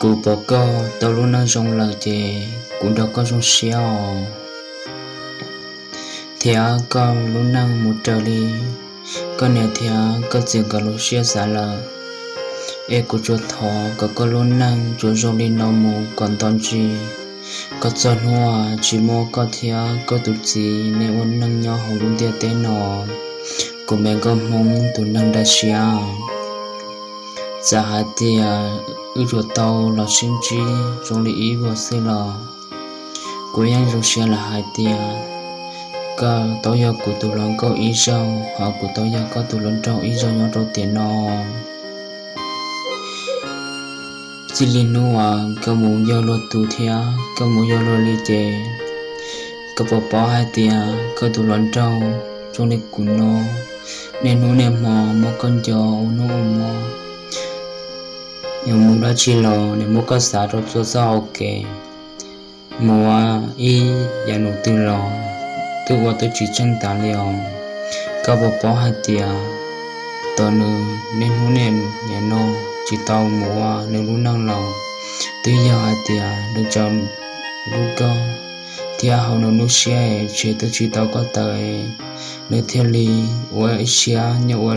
Kuv pom koj tau lub neej zoo lawm ces kuv nrog koj zoo siab os. Thiab koj lub neej mus raws li koj niam thiab koj txiv nkawd lub siab xav lawm, es kuv tsuas thov kom koj lub neej tsuas zoo li no mus kom nto ntsis. Kom txog hnub uas tsis muaj koj thiab koj tus txiv nej ua neej nyob hauv lub ntiaj teb no, kuv me nkauj Hmoob tus neeg dab siab. Txawm hais tias wb tsuas tau los sib ntsib zoo li ib vuag xwb los kuv yeej zoo siab lawm hais tias koj tau yog kuv tus hluas nkauj ib zaug, hos kuv tau yog koj tus hluas nraug ib zaug nyob rau tiam no. Txij li hnub uas koj mus yog luag tus thiab koj mus yog luag li ces koj puas paub hais tias koj tus hluas nraug zoo li kuv no, niaj hnub niaj hmo muab koj nco ua hnub ua hmo, yuav mus dab tsi los nws muab koj xav rau txhua txoj hau kev. Mus ua ib yam num twg los twb ua twb tsis tsheej tas li os. Koj puas paub hais tias tom nws niaj hnub niaj no tsis tau mus ua nws lub neej los twb yog hais tias nws tsav lub koj thiab haum nws lub siab es twb tsis tau koj tawm, nws thiaj li ua ib siab nyob ua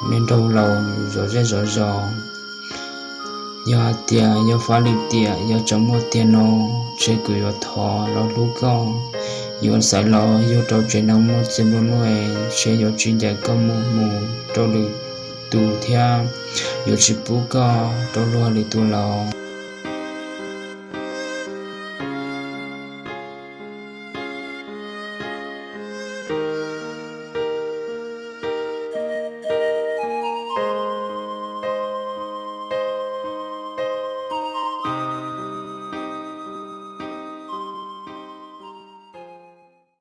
niag nraug laus zov zej zov zos. Yog hais tias yuav fab li tiam yog tseem muaj tiag no, ces kuv yuav thov los hlub koj, yuav xaiv los yug rau tsev neeg muaj txiag nplua nuj, ces yuav tsis ncaim koj mus mus rau lwm tus thiab yuav tsis pub koj rau luag lwm tus los